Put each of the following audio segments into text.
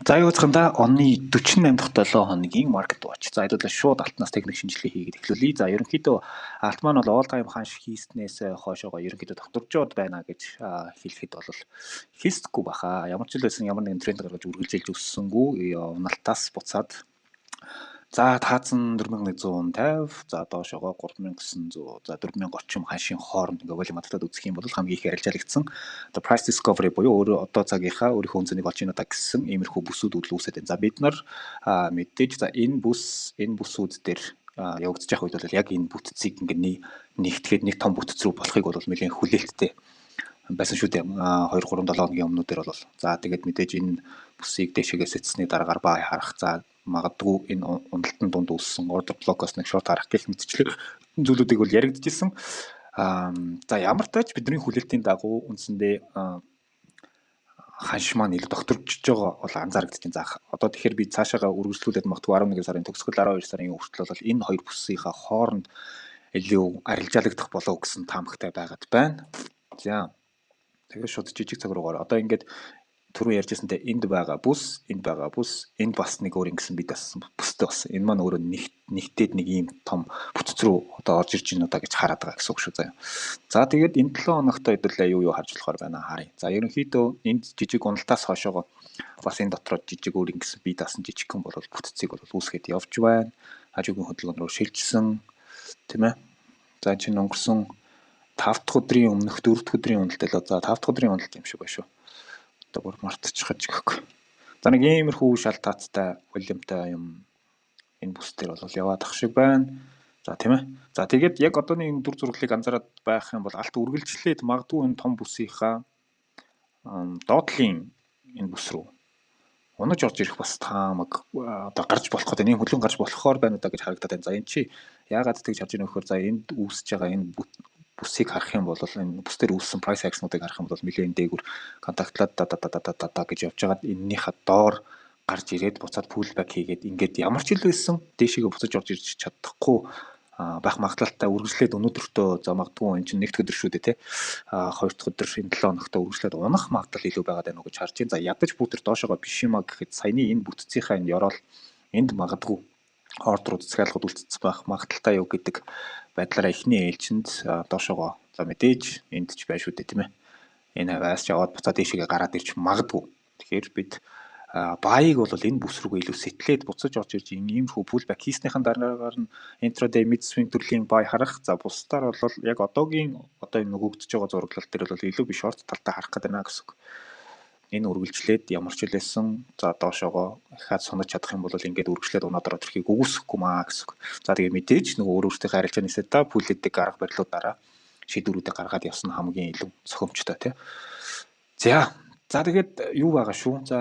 За, юу цаханда оны 48 дахь 7 хоногийн Market Watch. За, хэдүүлээ шууд алтнаас техник шинжилгээ хийгээд эхлүүлье. За, ерөнхийдөө алт маань бол all time ханш хийснээс хойшоогоо ерөнхийдөө тогтворжоод байна гэж хэлэхэд бол хийсдэггүй баха. Ямар ч л байсан, ямар нэгэн тренд гаргаж үргэлжилж өссөнгүү уналтаас буцаад, за, таацсан 4150, за, доошоогоо 3900, за, 4030 ханшийн хооронд ингээ volume татаад үзэх юм бол хамгийн их арилжаалагдсан одоо price discovery буюу өөрөө одоо цагийнхаа өөрийнхөө үнэ цэнийг олж ийн удаа гэсэн иймэрхүү бүсүүд үүсээд байна. За, бид нар мэдээж, за, энэ бүсүүд дээр явагдаж явах үед бол яг энэ бүтцийг ингээ нэгтгэхэд нэг том бүтэц рүү болохыг бол нэлээн хүлээлттэй байсан шүү дээ. 2 3 7 хоногийн өмнөдөр бол, за, тэгээд мэдээж энэ бүсийг дээшээгээ сэтсний дараагаар buy харах, за, магадгүй энэ уналтан дунд үүссэн order block-оос нэг short харах гэх мэтчлэг зүйлүүдийг бол яригдчихсэн. За, ямар ч тач бидний хүлээлтийн дагуу үндсэндээ ханш маань илүү тогтворжиж байгаа бол анзаарэгдэж байна. За, одоо тэгэхээр би цаашаага үргэлжлүүлээд магадгүй 11 сарын төгсгөл, 12 сарын хүртэл бол энэ хоёр бүсийнхаа хооронд илүү арилжаалагдах болов гэсэн таамагтай байгаад байна. За, тэгээд шууд жижиг цаг руугаар одоо ингээд түрүү ярьжсантай энд байгаа бүс, энд байгаа бүс, энд бас нэг өөр ингэсэн бид бас бүстэй болсон. Энэ маань өөрөө нэгтээд нэг ийм том бүтэц рүү одоо орж ирж байна удаа гэж хараад байгаа гэсэн үг шүү, заяа. За, тэгээд энэ 7 хоногт хэдүүлээ юу юу харж болохоор байна, харъя. За, ерөнхийдөө энд жижиг уналтаас хойшоогоо бас энэ дотроо жижиг өөр ингэсэн бие даасан жижигхэн бол бүтцийг бол үүсгээд явж байна. Хажуугийн хөдөлгөөн рүү шилжсэн, тийм ээ. За, чинь өнгөрсөн 5 дахь өдрийн өмнөх 4 дахь өдрийн уналт лөө. За, 5 дахь өдрийн уналт юм шиг байна шүү, одоо бүр мартчихаж гэхгүй. За, нэг иймэрхүү шал таацтай volume-тай юм энэ бүс дээр бол яваад ах шиг байна. За, тийм ээ. За, тэгээд яг одооны энэ дүр зураглалыг анзаараад байх юм бол алт үргэлжлээд магадгүй энэ том бүсийнхаа доотлын энэ бүс рүү унаж орж ирэх бас таамаг одоо гарч болох гэдэг нэг хөдөлгөөн гарч болохоор байна удаа гэж харагдаад байна. За, энэ чи яагаад тэгж харж байгаа нөхөр, за, энд үүсэж байгаа энэ бүсийг харах юм бол, энэ бүс дээр үүссэн price action-уудыг харах юм бол нэлээд дээгүр contact-лаад да да да да да да гэж явж байгаад энэнийхээ доор гарч ирээд буцаад pullback хийгээд ингээд ямар ч хэл байсан дээшээгээ буцаж орж ирж чадахгүй байх магадлалтай үргэлжлээд өнөөдөртөө, за, магадгүй энэ чинь нэг дэх өдөр шүү дээ, те, хоёр дахь өдөр, энэ 7 хоногт үргэлжлээд унах магадлал илүү байгаад байна уу гэж харж байна. За, ядаж бүгд төр доошоогоо биш юм а гэхэд саяны энэ бүтцийнхаа энэ ёроол энд магадгүй order-ууд, захиалгууд үлдсэн байх магадлалтай юу гэдэг байдлаараа эхний ээлжинд доошоогоо, за, мэдээж энд ч бай шүү дээ, тийм ээ. Энэ хаваас ч яваад буцаад дээшээгээ гараад ирч магадгүй. Тэгэхээр бид buy-г бол энэ бүс рүүгээ илүү сэтлээд буцаж орж ирж иймэрхүү pullback хийснийхэн дараагаар нь intraday mid swing төрлийн buy харах. За, бусдаар бол яг одоогийн одоо энэ нөгөөгдөж байгаа зураглал дээр бол илүү би short талдаа харах гэдэг байна гэсэн үг. Энэ үргэлжлээд ямар ч хэлсэн, за, доошоогоо ахаад сунаж чадах юм бол ингээд үргэлжлээд унаад ороод ирэхийг үгүйсэхгүй маа гэсэн үг. За, тэгээ мэдээж нөгөө өөр өөртөөхөө арилжааны setup, хүлээдэг арга барилуудаараа шийдвэрүүдээ гаргаад явсан хамгийн илүү зохимжтой, тий. За за, тэгээд юу байгаа шүү. За,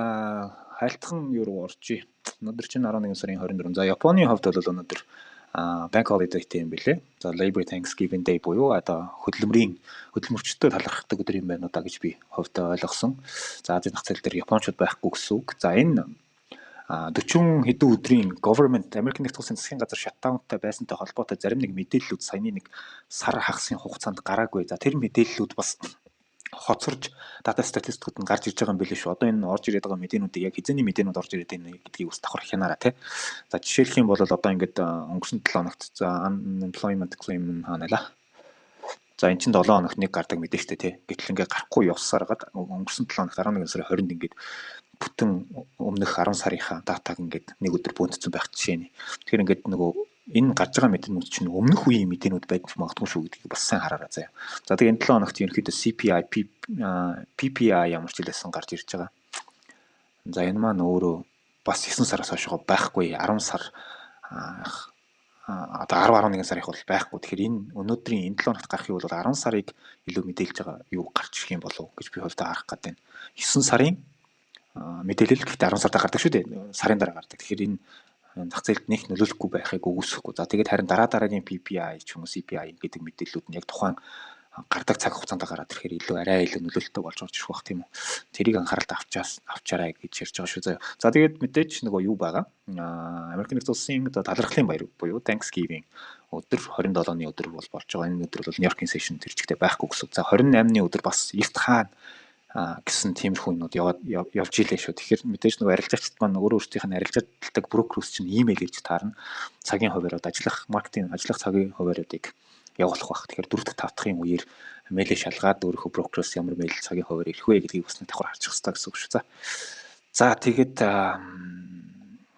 хайлтхан юу руу орчие. Өнөөдөр чинь 11 сарын 24. За, Японы хувьд бол өнөөдөр bank holiday юм билэ. За, Labor Thanksgiving Day буюу одоо хөдөлмөрийн, хөдөлмөрчдөд талархдаг өдөр юм байна уу да гэж би хувьдаа ойлгосон. За, Азийн зах зээл дээр японочууд байхгүй гэсэн үг. За, энэ 40 хэдэн өдрийн government, Америк нэгдсэн улсын засгийн газар shutdown-тай байсантай холбоотой зарим нэг мэдээллүүд саяны нэг сар хагасын хугацаанд гараагүй. За, тэр мэдээллүүд бас хоцорж дата статистикууд нь гарч ирж байгаа юм билээ шүү. Одоо энэ орж ирээд байгаа мэдээнүүдийг яг хэзээний мэдээнүүд орж ирээд байна гэдгийг бас давхар хянаараа, тий. За, жишээлх юм бол одоо ингээд өнгөрсөн 7 хоногт, за, unemployment claim хаана лаа. За, эн чинь 7 хоногт нэг гардаг мэдээ штэ, тий. Гэтэл ингээд гарахгүй явсаар гад өнгөрсөн 7 хоногт 11 сарын 20-нд ингээд бүтэн өмнөх 10 сарынхаа датаг ингээд нэг өдөр бөөнцсөн байх жишээ нэ. Тэгэхээр ингээд нөгөө энэ гарч байгаа мэдээнүүд чинь өмнөх үеийн мэдээнүүд байж магадгүй шүү гэдгийг бас сайн хараарай, заяа. За, тэгээ энэ 7 хоногт ерөнхийдөө CPI, PPI ямар ч хэлсэн гарч ирж байгаа. За, энэ маань өөрөө бас 9 сараас хойшоо байхгүй, 10 сар, одоо 10, 11 сарынх бол байхгүй. Тэгэхээр энэ өнөөдрийн энэ 7 хоногт гарах юу бол 10 сарыг илүү мэдээлж байгаа юу гарч ирэх юм болов гэж би хувьдаа харах гэдэг байна. 9 сарын мэдээлэл гэхдээ 10 сарда гардаг шүү дээ. Сарын дараа гардаг. Тэгэхээр энэ зах зээлд нэг нөлөөлөхгүй байхыг үгүйсэхгүй. За, тэгээд харин дараа дараагийн PPI ч юм уу CPI гэдэг мэдээллүүд нь яг тухайн гардаг цаг хугацаанд гараад ирэхээр илүү арай илүү нөлөөлөлттэй болж орж ирэх бах, тийм үү. Тэрийг анхааралд авчаарай гэж ярьж байгаа шүү, заяа. За, тэгээд мэдээж нөгөө юу байгаа. Америк нэгдсэн улсын одоо талархлын баяр буюу Thanksgiving өдөр 27-ны өдөр бол болж байгаа. Энэ өдөр бол Нью-Йоркийн session тэр чигтээ байхгүй гэсэн. За, 28-ны өдөр бас эрт хаана гэсэн тиймэрхүү юмнууд яваад явж илээ шүү. Тэгэхээр мэдээж нөгөө арилжаачид маань өөрөө өөрсдийнх нь арилжаалдаг брокерөөс чинь имэйл ирж таарна. Цагийн хуваариуд, ажиллах маркетинг ажиллах цагийн хуваариудыг явуулах байх. Тэгэхээр 4 дахь 5 дахьын үеэр мэйлээ шалгаад өөрийнхөө брокероос ямар мэйл, цагийн хуваар ирэх вэ гэдгийг бас нэг давхар харчих хэрэгтэй гэсэн үг шүү. За, тэгээд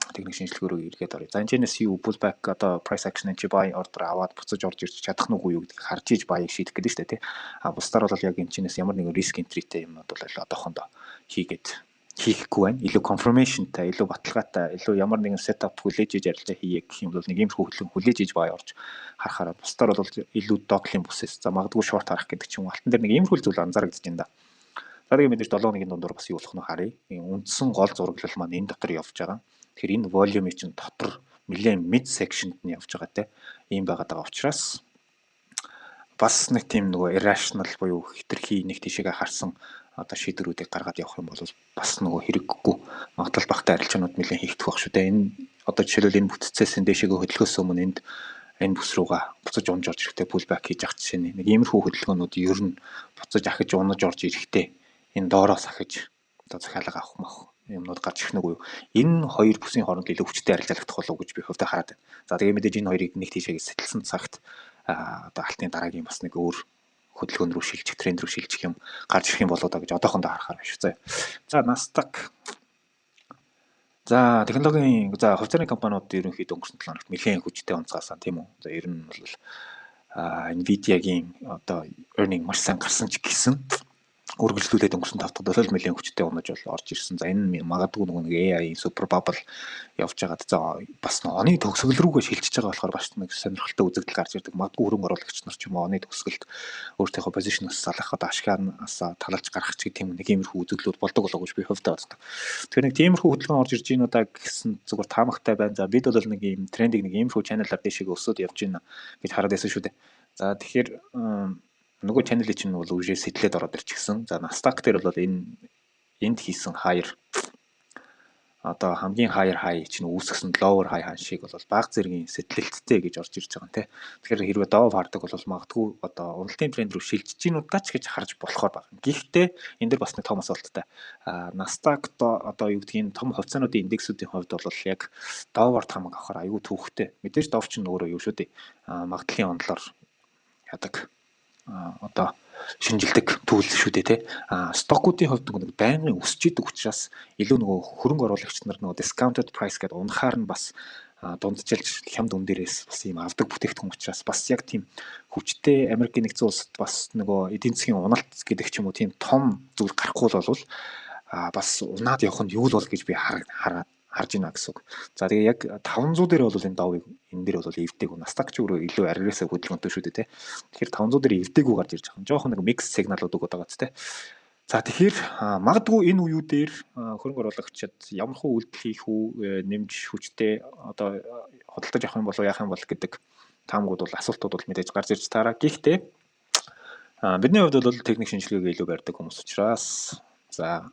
техник шинжилгээ рүү эргээд оръё. За, энэ ч юу pullback, одоо price action чи buy order аваад буцаж орж ирж чадах нь үгүй юу гэдгийг харж иж buy-ыг шийдэх гэдэг шүү дээ, тий. А бусдаар бол яг энэ чинээс ямар нэгэн risk entry-тэй юмнууд бол одоохондоо хийхгүй байна. Илүү confirmation-тай, илүү баталгаатай, илүү ямар нэгэн setup хүлээж иж арилжаа хийе гэх юм бол нэг иймэрхүү хөдөлгөөн хүлээж иж buy орж харахаараа бусдаар бол илүү доотлын бүсээс за магадгүй short харах гэдэг ч юм уу. Алтан дээр нэг иймэрхүү зүйл анзаарэгдэж байна да. За, тэгээ мэдээж 7 хоногийн дундуур бас юу болох нь харъя. Үндсэн гол зураглал маань энэ дотор явж байгаа. Тэгэхээр энэ volume чинь дотор нэлээд mid section-д нь явж байгаа те. Ийм байгаад байгаа учраас бас нэг тийм нөгөө irrational буюу хэтэрхий нэг тийшээгээ харсан одоо шийдвэрүүдийг гаргаад явах юм бол бас нөгөө хэрэггүй магадлал багтай арилжаанууд нэлээд хийгдэх байх шүү дээ. Энэ одоо жишээлбэл энэ бүтцээс дээшээгээ хөдөлгөөс өмнө энд энэ бүс рүүгээ буцаж унж орж ирэхдээ pullback хийж авах жишээ нь нэг иймэрхүү хөдөлгөөнүүд ер нь буцаж ахиж унаж орж ирэхдээ энэ доороос ахиж одоо захиалга авах мах юмнууд гарч ирэх нүг юу. Энэ хоёр бүсийн хооронд илүү хүчтэй арилжаалагдах болов уу гэж би хувьдаа хараад байна. За, тэгээ мэдээж энэ хоёрыг нэг тийшээ сэтэлсэн цагт одоо алтны дараагийн бас нэг өөр хөдөлгөөн рүү шилжих, тренд рүү шилжих юм гарч ирэх юм болоо да гэж одоохондоо харахаар байна шүү. За, Nasdaq. За, технологийн, за, хувьцааны компаниуд ерөнхийдөө өнгөрсөн 7 хоногт нэлээд хүчтэй унцгаасан, тийм үү. За, ер нь бол Nvidia-гийн одоо earning маш сайн гарсан ч гэсэн үргэлжлүүлээд өнгөрсөн 5 дахь бол нэлээд хүчтэй унаж бол орж ирсэн. За, энэ магадгүй нөгөө нэг AI-ийн super bubble явж байгаад, за, бас оны төгсгөл рүүгээ шилжиж байгаа болохоор бас нэг сонирхолтой үзэгдэл гарч ирдэг. Магадгүй хөрөнгө оруулагч нар ч юм уу оны төгсгөлд өөртөөхөө position-оос салах, одоо ашигаас талалж гаргах ч гэх юм, нэг иймэрхүү үзэгдлүүд болдог болоо гэж би хувьдаа боддог. Тэгэхээр нэг тиймэрхүү хөдөлгөөн орж ирж гин удаа гэсэн зүгээр таамагтай байна. За, бид бол нэг ийм трендийг нэг иймэрхүү channel-аар дээшээ өсөд явж гин гэж хараад байсан шүү дээ. За, тэгэхээр нөгөө channel-ийн чинь бол үжээ сэтлээд ороод ирчихсэн. За, Nasdaq дээр бол энэ энд хийсэн higher, одоо хамгийн higher high чинь үүсгэсэн lower high хан шиг бол баг зэргийн сэтлэлттэй гэж орж ирж байгаа юм те. Тэгэхээр хэрвээ Dow хардаг бол магадгүй одоо уналтын тренд рүү шилжиж гин удаач гэж харж болохоор байна. Гэхдээ энэ дэр бас нэг том асуулттай. А Nasdaq одоо юу гэдгийг том хувьцаануудын индексүүдийн хувьд бол яг Dow-оор таамаг авахар аюу төвхтэй. Мэдээж Dow чинь өөрөө юу шүү дээ. А магадлалын онолоор яадаг, одоо шинжилдэг tool шүү дээ, тий. А stock уудын хувьд нөгөө байнгын өсөж идэг учраас илүү нөгөө хөрөнгө оруулагч нар нөгөө discounted price гэдэг унахаар нь бас дундчилж хямд үн дээрээс бас ийм авдаг бүтээгдэхүүн учраас бас яг тийм хүчтэй Америкийн нэгдсэн улсад бас нөгөө эдийн засгийн уналт гэдэг ч юм уу, тийм том зүйл гарахгүй бол бас унаад явах нь юу л бол гэж би хараад харж байна гэсэн үг. За, тэгээ яг 500 дээр бол энэ Dow-ыг энэ дээр бол эвдээгүй. Nasdaq ч өөрөө илүү агрессив хөдөлгөөнтэй шүү дээ, тий. Тэгэхээр 500 дээр эвдээгүй гарч ирж байгаа. Жохон нэг mix сигналууд өгöd байгаа ч тий. За, тэгэхээр магадгүй энэ үеүүдээр хөрөнгө оруулагчид ямар хуу үйлдэл хийх үү, нэмж хүчтэй одоо худалдаж авах юм болов, яах юм бол гэдэг таамагуд бол, асуултууд бол мэдээж гарч ирж таараа. Гэхдээ бидний хувьд бол техник шинжилгээг илүү барьдаг хүмүүс учраас, за,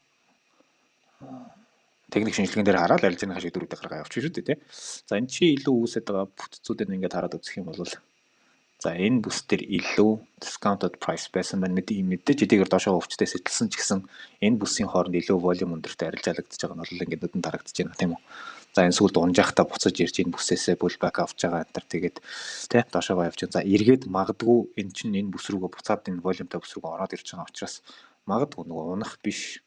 техник шинжилгээн дээр хараад арилжааны шийдвэрүүдийг гаргаа явчих шүү дээ, тий. За, энэ чи илүү үүсээд байгаа бүтцүүдийг ингээд хараад үзэх юм бол, за, энэ бүс дээр илүү discounted price байсан байна. Мэдээж эдгээр доошоо өвчтэй сэтэлсэн ч гэсэн энэ бүсийн хооронд илүү volume өндөртэй арилжаалагдаж байгаа нь бол ингээд нүдэнд харагдаж байна, тийм үү. За, энэ сүүлд унжаахта буцаж ирж энэ бүсээсээ pullback авч байгаа энэ төр, тэгээд тий доошоогоо явж байна. За, эргээд магадгүй энэ чинь энэ бүс рүүгээ буцаад энэ volume-тай бүс рүүгээ ороод ирж байгаа учраас магадгүй нөгөө унах биш.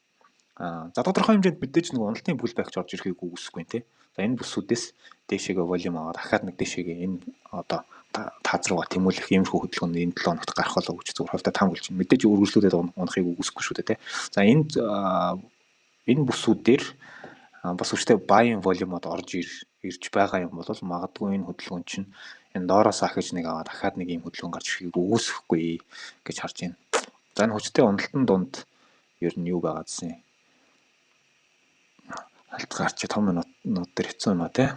За, тодорхой хэмжээнд мэдээж нэг уналтын pullback ч орж ирэхийг үгүйсэхгүй тий. За, энэ бүсүүдээс дээшээгээ volume аваад дахиад нэг дээшээгээ энэ одоо тааз руугаа тэмүүлэх иймэрхүү хөдөлгөөн энэ 7 хоногт гарах болов гэж зүгээр хувьдаа таамаглаж байна. Мэдээж үргэлжлүүлээд унахыг үгүйсэхгүй шүү дээ, тий. За, энэ бүсүүд дээр бас хүчтэй buying volume-од орж ирж байгаа юм бол магадгүй энэ хөдөлгөөн чинь энэ доороос ахиж нэг аваад дахиад нэг ийм хөдөлгөөн гарч ирэхийг үгүйсэхгүй гэж харж байна. За, энэ хүчтэй уналтын дунд ер нь юу байгаа гэсэн алт гарч том минутууд дээр хэцүү юм а, тий.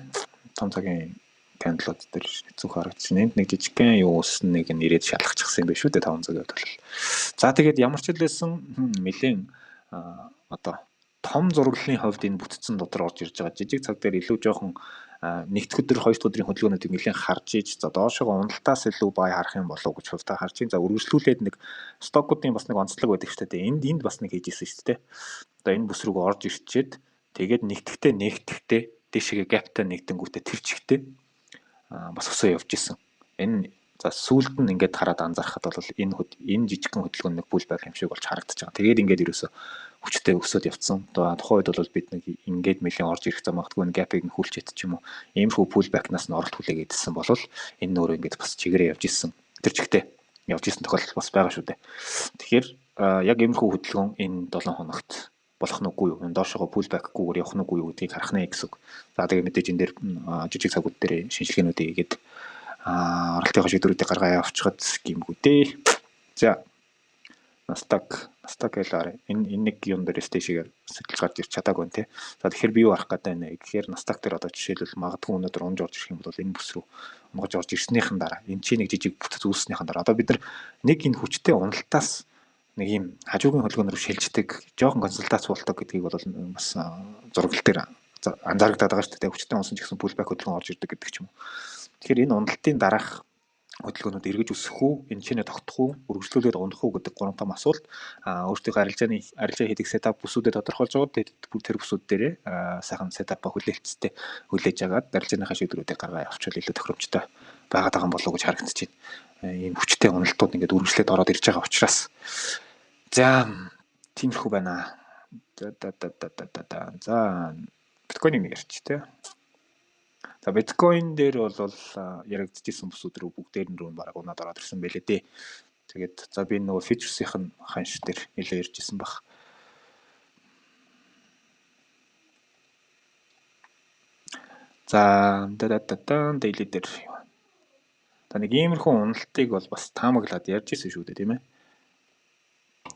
Том цагийн candle ууд дээр хэцүү харагдчихна. Энд нэг жижигхэн юу өссөн, нэг нь ирээд шалгачихсан юм байна шүү дээ 5 цагийн хувьд бол. За, тэгээд ямар ч хэлсэн нэлээд одоо том зураглалын хувьд энэ бүтцэн дотор орж ирж байгаа. Жижиг цаг дээр илүү жоохон Нэгдэх өдөр, хоёр дахь өдрийн хөдөлгөөнүүдийг нэлээд харж иж, за доошогоо уналтаас илүү buy харах юм болов уу гэж хувьдаа харж чинь. За үргэлжлүүлээд нэг stock уудын бас нэг онцлог байдаг шүү дээ. Энд бас нэг хийж исэн шүү дээ. Одоо энэ бүс рүүгээ орж ирчээд, тэгээд нэгтгэхдээ нэгтгэхдээ дээшээгээ gap тай нэгдэнгүүтээ тэр чигтээ бас өсөө явж исэн. Энэ за сүүлд нь ингээд хараад анзаархад бол энэ жижигхэн хөдөлгөөн нэг pullback юм шиг болж харагдаж байгаа. Тэгээд ингээд ерөөсө хүчтэй өсөөд явцсан. Одоо тухайн үед бол бид нэг ингээд нэлийн орж ирэх зам магадгүй энэ gap ыг нь хүлчээд ч юм уу. Иймэрхүү pullback-наас нь оролт хүлээгээдсэн бол энэ нөөрэ ингээд бас чигээрээ явж исэн. Тэр чигтээ явж исэн тохиолдол бас байгаа шүү дээ. Тэгэхээр яг иймэрхүү хөдөлгөөн энэ 7 хоногт болох нь үгүй юу? Энэ доошогоо pullback-гүйгээр явах нь үгүй юу гэдгийг харах нэ гэсэн үг. За тэгээ мэдээж энэ дээр жижиг цагууд дээр шинжилгээнүүдийг хийгээд оролтын шийдвэрүүдийг гаргаа явуулчихад гимгүү дээ. За Nasdaq LR энэ нэг юм дээр стэйшигээр сэтэлж гарч ирч чадаагүй нэ. За тэгэхээр би юу харах гэдэг вэ гэхээр Nasdaq дээр одоо жишээлбэл магадгүй өнөөдөр унж орж ирэх юм бол энэ бүс рүү унгаж орж ирснийхэн дараа энэ чи нэг жижиг бүтэц үүснийхэн дараа одоо бид нар нэг энэ хүчтэй уналтаас нэг юм хажуугийн хөдөлгөөн рүү шилждэг, жоохон консультац болдог гэдгийг бол бас зураглал дээр анзаарагдаад байгаа шүү дээ. Хүчтэй унсан ч гэсэн pullback хөдөлгөөн орж ирдэг гэдэг ч юм уу. Тэгэхээр энэ уналтын дараах хөдөлгөөнүүд эргэж өсөх үү, энэ чинээ тогтох уу, үргэлжлүүлээд унах уу гэдэг гурван том асуулт өөртөөхөө арилжаа хийдэг setup бүсүүдэд тодорхойлж байгаа. Тэгээд тэр бүсүүд дээрээ сайхан setup аа хүлээлттэй хүлээж агаад арилжааныхаа шийдвэрүүдийг гаргаа явуучвал илүү тохиромжтой байгаад байгаа юм болов уу гэж харагдаж байна. Ийм хүчтэй уналтууд ингээд үргэлжлээд ороод ирж байгаа учраас. За тиймэрхүү байна. За да да да да да. За биткойныг нэг ярьчих те. За биткойн дээр бол яригдчихсэн бүсүүд рүү бүгдээр нь рүү бараг унаад ороод ирсэн байлээ дээ. Тэгээд за би нөгөө futures-ийн ханш дээр нэлээ ярьжсэн баг. За да да да daily дээр. За нэг иймэрхүү уналтыг бол бас таамаглаад ярьж ирсэн шүү дээ, тийм ээ.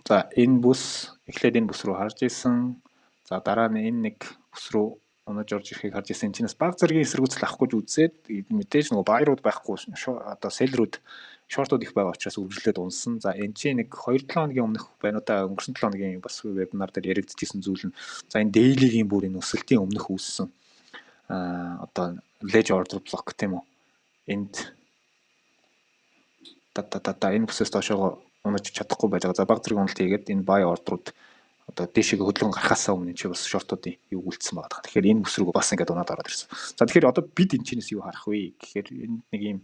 За энэ бүс эхлээд энэ бүс рүү харж исэн. За дараа нь энэ нэг бүс рүү унаж орж ирэхийг харж исэн. Чинээс баг зэргийн эсэргүүцэл авах гэж үзээд мэдээж нөгөө buyer ууд байхгүй, одоо seller үүд, short ууд их байгаа учраас үргэлжлээд унсан. За энэ чинь нэг 2-7 хоногийн өмнөх байна уу да, өнгөрсөн 7 хоногийн бас вебинар дээр яригдчихсэн зүйл нь за энэ daily-гийн бүр энэ өсөлтийн өмнөх үүссэн одоо ledge order block тийм үү. Энд да да да да энэ бүсээс доошоогоо унаж чадахгүй байж байгаа. За баг зэрэг уналт хийгээд энэ buy order-ууд одоо дээшээ хөдөлгөөн гарахаасаа өмнө чи бас short уудын юу үлдсэн байгаа. Тэгэхээр энэ бүс рүү бас ингээд унаад ороод ирсэн. За тэгэхээр одоо бид энэ чинээс юу харах вэ гэхээр энд нэг юм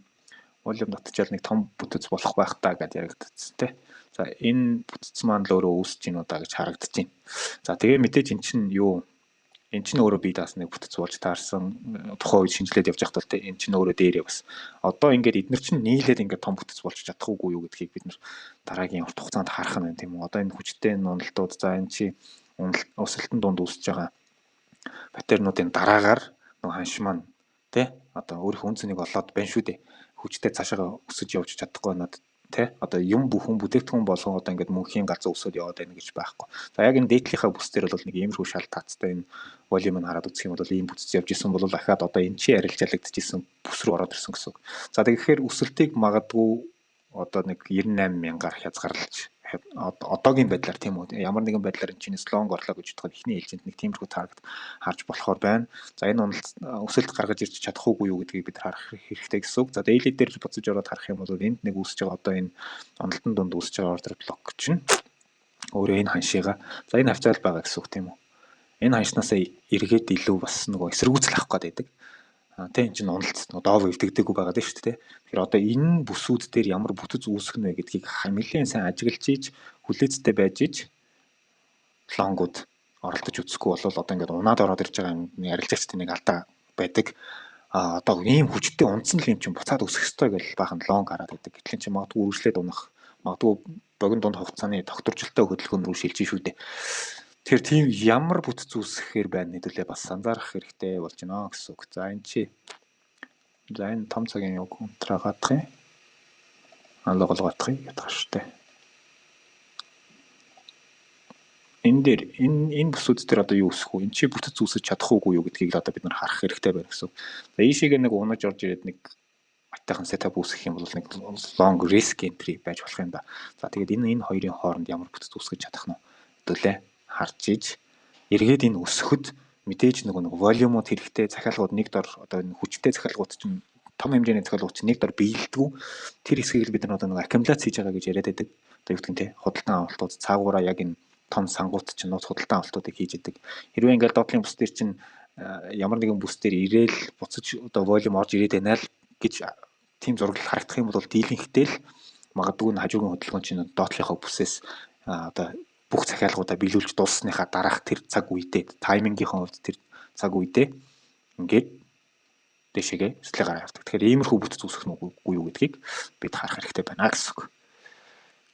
volume татчаал нэг том бүтэц болох байх та гэдээ яригдчихсан тий. За энэ бүтэц маань л өөрөө үүсэж гин удаа гэж харагдаж байна. За тэгээ мэдээж эн чинь юу эн чинь өөрөө бие даасан нэг бүтэц болж таарсан тухайн үед шинжилээд явж байхад бол эн чинь өөрөө дээрээ бас одоо ингээд эднэр чинь нийлээд ингээд том бүтэц болж чадах уугүй юу гэдгийг бид нар дараагийн урт хугацаанд харах нь байна тийм үү. Одоо энэ хүчтэй уналтууд за энэ чи өсөлтөн дунд үүсэж байгаа pattern уудын дараагаар нөгөө ханш маань тий одоо өөрийнхөө үн цэнийг олоод байна шүү дээ. Хүчтэй цаашаа өсөж явж чадахгүй байнад тий одоо юм бүхэн бүтээгдэхүүн болгон одоо ингээд мөнхийн газар өсөд яваад байна гэж байхгүй. За яг энэ дээдлийнхаа бүс дээр бол нэг иймэрхүү шал таацтай энэ volume нь хараад үзэх юм бол ийм бүтэц явж исэн бол дахиад одоо энэ чи арилжаалагдчихсэн бүс рүү ороод ирсэн гэсэн үг. За тэгэхээр өсөлтийг магадгүй одоо нэг 98 мянгаар хязгаарлаж одоогийн байдлаар тийм үү ямар нэгэн байдлаар энэ чинээс long орлоо гэж бодоход эхний ээлжинд нэг тиймэрхүү target харж болохоор байна. За энэ уналт өсөлт гаргаж ирж чадах уугүй юу гэдгийг бид харах хэрэгтэй гэсэн үг. За daily дээр буцаж ороод харах юм бол энд нэг үүсэж байгаа одоо энэ уналтын дунд үүсэж байгаа order block чинь өөрөө энэ ханшига за энэ хавцаал байгаа гэсэн үг тийм үү. Энэ ханшнаасаа эргээд илүү бас нөгөө эсэргүүцэл авах гээд байдаг. Тэ энэ чинь уналт нөгөө дов эвдэгдээгүй байгаа дээ шүү дээ. Тэгэхээр одоо энэ бүсүүд дээр ямар бүтэц үүсгэх нь вэ гэдгийг нэлээн сайн ажиглаж иж хүлээцтэй байж иж long ууд оролдож үзэхгүй бол одоо ингээд унаад ороод ирж байгаа юм арилжаагчдын нэг алдаа байдаг. Одоо ийм хүчтэй унтсан л юм чинь буцаад өсөх ёстой гэж баахан long хараад байдаг. Гэтэл чинь магадгүй үргэлжлээд унах, магадгүй богино дунд хугацааны тогтворжилттой хөдөлгөөн рүү шилжиж шүү дээ. Тэгэхээр тийм ямар бүтэц үүсгэхээр байна хэдүүлээ бас анзаарах хэрэгтэй болж байна гэсэн үг. За энэ чи за энэ том цагийн юг унтраагаадах юм. Алгаалгаадах юм ядах штэ. Энэ дээр энэ бүсүүд дээр одоо юу үүсэх вэ? Энэ чи бүтэц үүсэж чадах уугүй юу гэдгийг л одоо бид нар харах хэрэгтэй байна гэсэн үг. За ийшээгээ нэг унаж орж ирээд нэг атайхан setup үүсгэх юм бол нэг long risk entry байж болох юм да. За тэгээд энэ хоёрын хооронд ямар бүтэц үүсгэж чадах нь хэдүүлээ харж иж эргээд энэ өсөхөд Мэдээж нөгөө нэг volume ууд хэрэгтэй, захиалгууд нэг дор, одоо энэ хүчтэй захиалгууд чинь, том хэмжээний захиалгууд чинь нэг дор биелдэггүй. Тэр хэсгийг л бид нар одоо нэг аккумуляц хийж байгаа гэж яриад байдаг. Одоо юу гэдэг нь те, худалдан авалтууд цаагаараа яг энэ том сангууд чинь нууц худалдан авалтуудыг хийж идэг. Хэрвээ ингээл доотлын бүс дээр чинь ямар нэгэн бүс дээр ирээл буцаж одоо volume орж ирээд байна л гэж тийм зураглал харагдах юм бол дийлэнхтэй л магадгүй нь хажуугийн хөдөлгөөн чинь доотлынхоо бүсээс одоо бүх захиалгуудаа биелүүлж дууссныхаа дараах тэр цаг үедээ, timing ийнхаа хувьд тэр цаг үедээ ингээд дээшээгээ сэтлээ гараа явдаг. Тэгэхээр иймэрхүү бүтэц үүсгэх нь үгүй юу гэдгийг бид харах хэрэгтэй байна гэсэн үг.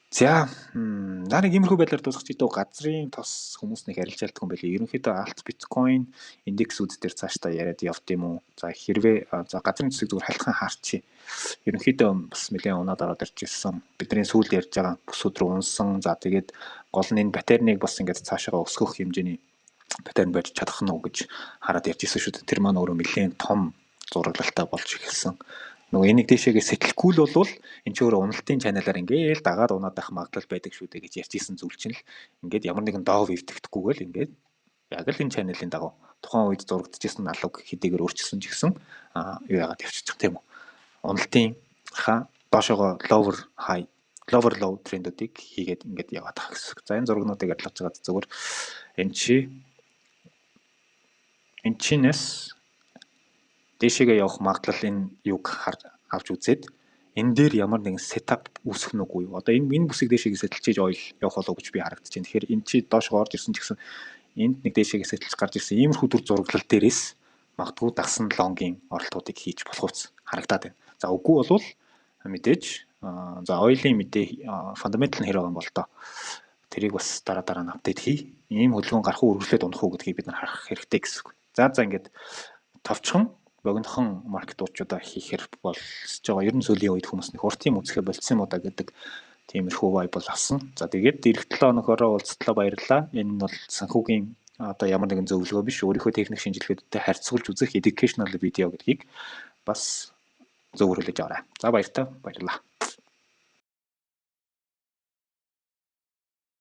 За, наа нэг иймэрхүү байдлаар дуусгах чийдөө. Газрын тос хүмүүс нэг арилжаалдаг юм байлээ. Ерөнхийдөө алт, биткойн, индексүүд дээр цаашдаа яриад явд юм уу? За, хэрвээ за газрын төсийг зүгээр халтхан харчи. Ерөнхийдөө бас нэлээд унаад ороод ирж ирсэн. Бидний сүүлд ярьж байгаа бүсүүд рүү унсан. За, тэгээд гол нь энэ pattern ыг бас ингээд цаашаа өсгөх хэмжээний pattern байж чадах нь уу гэж хараад ярьж ирсэн шүү дээ. Тэр маань өөрөө нэлээд том зураглалтай болж эхэлсэн. Нөгөө энийг дээшээгээ сэтлэхгүй л болвол энэ ч өөрөө уналтын channel аар ингээл дагаад унаад байх магадлал байдаг шүү дээ гэж ярьж исэн зүйл чинь л ингээд ямар нэгэн дов эвдэхдэггүйгээл ингээд яг л энэ channel ын дагуу тухайн үед зурагдчихсан алуг хэдийгээр өөрчилсөн ч гэсэн юу яагаад явчихчих, тийм үү. Уналтын ха доошоогоо lower high, lower low трендүүдийг хийгээд ингээд яваад байгаа гэсэн. За, энэ зургнуудыг арилгаж байгаа зүгээр энэ чинээс дээшээгээ явах магадлал энэ юг харж авч үзээд энэ дээр ямар нэгэн setup үүсэх нь үгүй юу? Одоо энэ бүсийг дээшээгээ сэтэлчээж oil явах болов гэж би харагдаж байна. Тэгэхээр энэ чи доошоо орж ирсэн ч гэсэн энд нэг дээшээгээ сэтэлж гарч ирсэн иймэрхүү дүр зураглал дээрээс магадгүй дагсан long ын оролтуудыг хийж болох үс харагдаад байна. За, үгүй болвол мэдээж за oil ын мэдээ fundamental нь хэр байгаа юм бол доо. Тэрийг бас дараа дараа нь update хий. Ийм хөдөлгөөн гарах уу, үргэлжлээд унах уу гэдгийг бид нар харах хэрэгтэй гэсэн үг. За, ингээд товчхон богинохон market watch уудаа хийхээр болсож байгаа. Ер нь сүүлийн үед хүмүүс нэг урт юм үзэхэ болцсон юм уу да гэдэг тиймэрхүү vibe бол авсан. За, тэгээд ирэх 7 хоногороо уулзтлаа, баярлалаа. Энэ нь бол санхүүгийн одоо ямар нэгэн зөвлөгөө биш. Өөрийнхөө техник шинжилгээтэй харьцуулж үзэх educational видео гэдгийг бас зөв хүлээж аваарай. За, баяртай, баярлалаа.